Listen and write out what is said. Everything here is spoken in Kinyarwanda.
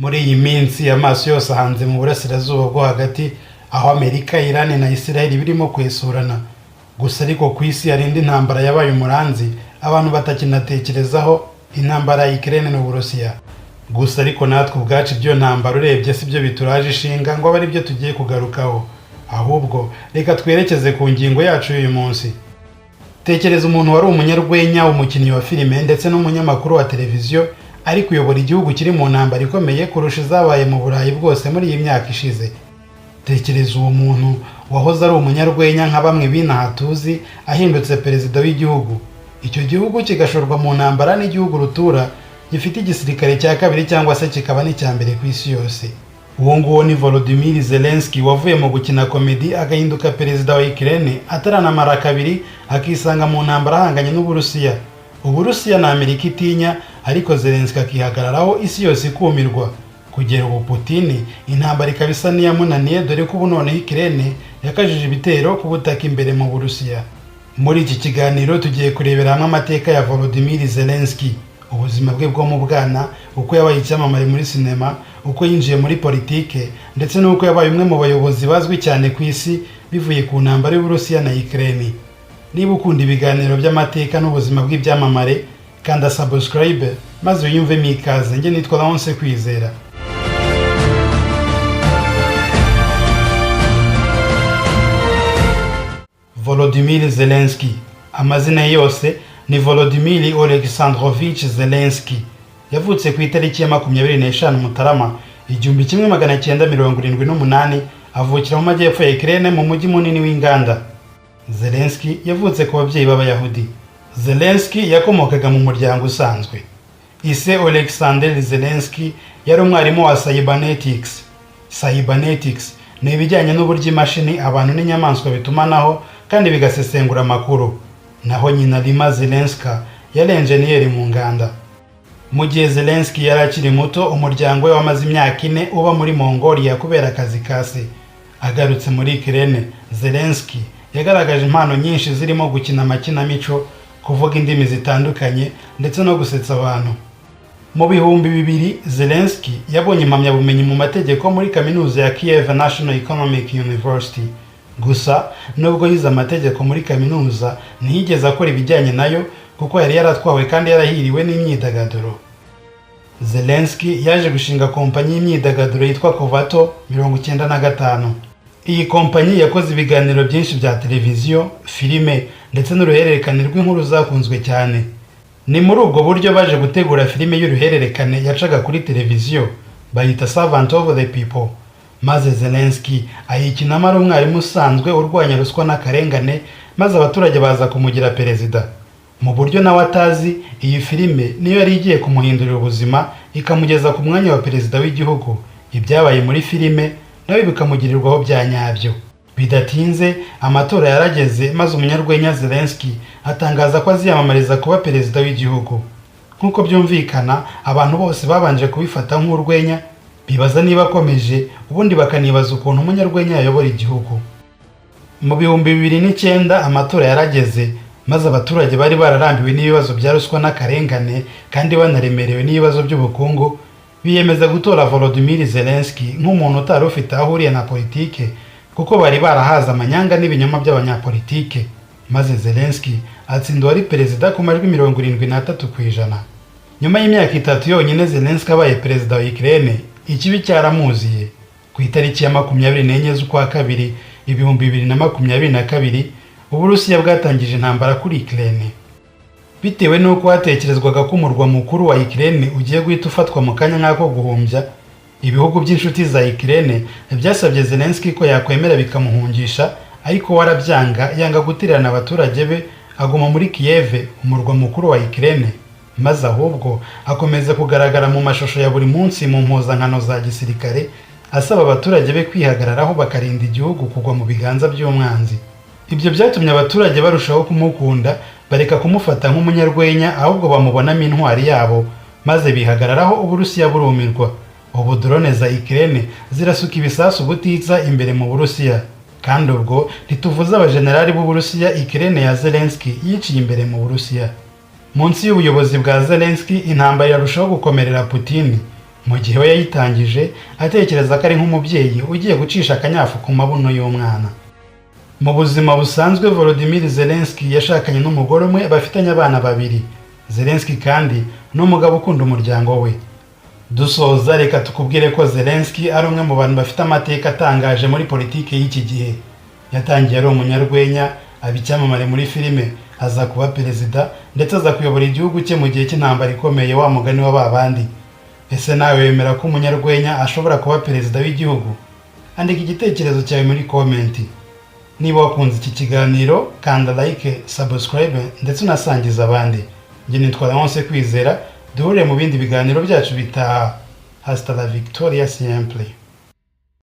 Muri iyi minsi amaso yose ahanze mu burasirazuba bwo hagati, aho Amerika, Iran na Israel birimo kwesurana. Gusa ariko ku isi hari indi ntambara yabaye umuranzi abantu batakinatekerezaho, intambara ya Ukraine n'Uburusiya. Gusa ariko natwe ubwacu ibyo ntambara urebye si byo bituraje ishinga ngo abe ari byo tugiye kugarukaho, ahubwo reka twerekeze ku ngingo yacu y'uyu munsi. Tekereza umuntu wari umunyarwenya, umukinnyi wa filime ndetse n'umunyamakuru wa televiziyo, ari kuyobora igihugu kiri mu ntambara ikomeye kurusha izabaye mu Burayi bwose muri iyi myaka ishize. Tekereza uwo muntu wahoze ari umunyarwenya nka bamwe b'inaha tuzi ahindutse perezida w'igihugu, icyo gihugu kigashorwa mu ntambara n'igihugu rutura gifite igisirikare cya kabiri cyangwa se kikaba n'icya mbere ku isi yose. Uwo nguwo ni Volodymyr Zelensky, wavuye mu gukina komedi agahinduka perezida wa Ukraine, ataranamara kabiri akisanga mu ntambara ahanganye n'Uburusiya. Uburusiya na Amerika itinya, ariko Zelensky akihagararaho, isi yose ikumirwa. Kugera ubu Putin intambara ikaba isa n'iyamunaniye, dore ko ubu noneho Ukraine yakajije ibitero ku butaka imbere mu Burusiya. Muri iki kiganiro tugiye kurebera hamwe amateka ya Volodymyr Zelensky, ubuzima bwe bwo mu bwana, uko yabaye icyamamare muri sinema, uko yinjiye muri politike, ndetse n'uko yabaye umwe mu bayobozi bazwi cyane ku isi bivuye ku ntambara y'Uburusiya na Ukraine. Niba ukunda ibiganiro by'amateka n'ubuzima bw'ibyamamare, kanda subscribe maze wiyumvemo ikaze. Njye nitwa Laonce Kwizera. Volodymyr Zelensky, amazina ye yose ni Volodymyr Oleksandrovich Zelensky. Yavutse ku itariki ya 25 Mutarama 1978, avukira mu majyepfo ya Ukraine mu mujyi munini w'inganda. Zelensky yavutse ku babyeyi b'Abayahudi. Zelensky yakomokaga mu muryango usanzwe. Ise Oleksandr Zelensky yari umwarimu wa cybernetics. Cybernetics ni ibijyanye n'uburyo imashini, abantu n'inyamaswa bitumanaho kandi bigasesengura amakuru. Naho nyina Rima Zelenska yari enjeniyeri mu nganda. Mu gihe Zelensky yari akiri muto, umuryango we wamaze imyaka 4 uba muri Mongolia kubera akazi ka se. Agarutse muri Ukraine, Zelensky yagaragaje impano nyinshi zirimo gukina amakinamico, kuvuga indimi zitandukanye ndetse no gusetsa abantu. Mu 2000, Zelensky yabonye impamyabumenyi mu mategeko muri kaminuza ya Kiev National Economic University. Gusa nubwo yize amategeko muri kaminuza, ntiyigeze akora ibijyanye nayo kuko yari yaratwawe kandi yarahiriwe n'imyidagaduro. Zelensky yaje gushinga kompanyi y'imyidagaduro yitwa Kovato 95. Iyi kompanyi yakoze ibiganiro byinshi bya televiziyo, filime ndetse n'uruhererekane rw'inkuru zakunzwe cyane. Ni muri ubwo buryo baje gutegura filime y'uruhererekane yacaga kuri televiziyo, bayita Servant of the People, maze Zelensky ayikinamo ari umwarimu usanzwe urwanya ruswa n'akarengane, maze abaturage baza kumugira perezida. Mu buryo nawe atazi, iyi filime niyo yari igiye kumuhindurira ubuzima, ikamugeza ku mwanya wa perezida w'igihugu. Ibyabaye muri filime nawe bikamugirirwaho bya nyabyo. Bidatinze amatora yarageze, maze umunyarwenya Zelensky atangaza ko aziyamamariza kuba perezida w'igihugu. Nk'uko byumvikana, abantu bose babanje kubifata nk'urwenya, bibaza niba akomeje, ubundi bakanibaza ukuntu umunyarwenya yayobora igihugu. Mu 2009 amatora yarageze, maze abaturage bari bararambiwe n'ibibazo bya ruswa n'akarengane kandi banaremerewe n'ibibazo by'ubukungu, biyemeza gutora Volodymyr Zelensky nk'umuntu utari ufite aho ahuriye na politike, kuko bari barahaze amanyanga n'ibinyoma by'abanyapolitike. Maze Zelensky atsinda uwari perezida ku majwi 73%. Nyuma y'imyaka 3 yonyine Zelensky abaye perezida wa Ukraine, ikibi cyaramuziye. Ku itariki ya 24 z'ukwa kabiri 2022, Uburusiya bwatangije intambara kuri Ukraine. Bitewe n'uko hatekerezwaga ko umurwa mukuru wa Ukraine ugiye guhita ufatwa mu kanya nk'ako guhumbya, ibihugu by'inshuti za Ukraine byasabye Zelensky ko yakwemera bikamuhungisha, ariko we arabyanga, yanga gutererana abaturage be, aguma muri Kiev, umurwa mukuru wa Ukraine, maze ahubwo akomeza kugaragara mu mashusho ya buri munsi mu mpuzankano za gisirikare, asaba abaturage be kwihagararaho bakarinda igihugu kugwa mu biganza by'umwanzi. Ibyo byatumye abaturage barushaho kumukunda, bareka kumufata nk'umunyarwenya, ahubwo bamubonamo intwari yabo, maze bihagararaho, Uburusiya burumirwa. Ubu drone za Ukraine zirasuka ibisasu butitsa imbere mu Burusiya, kandi ubwo ntituvuze abajenerali b'Uburusiya Ukraine ya Zelensky yiciye imbere mu Burusiya. Munsi y'ubuyobozi bwa Zelensky, intambara irarushaho gukomerera Putin. Mu gihe we yayitangije atekereza ko ari nk'umubyeyi ugiye gucisha akanyafu ku mabuno y'umwana. Mu buzima busanzwe, Volodymyr Zelensky yashakanye n'umugore umwe, bafitanye abana babiri. Zelensky kandi ni umugabo ukunda umuryango we. Dusoza, reka tukubwire ko Zelensky ari umwe mu bantu bafite amateka atangaje muri politiki y'iki gihe. Yatangiye ari umunyarwenya, aba icyamamare muri filime, aza kuba perezida, ndetse aza kuyobora igihugu cye mu gihe cy'intambara ikomeye, wa mugani wa ba bandi. Ese nawe wemera ko umunyarwenya ashobora kuba perezida w'igihugu? Andika igitekerezo cyawe muri comment. Niba wakunze iki kiganiro, kanda like, subscribe ndetse unasangiza abandi. Njye nitwa Leonce Kwizera, duhurire mu bindi biganiro byacu bitaha. Hasta la victoria siempre.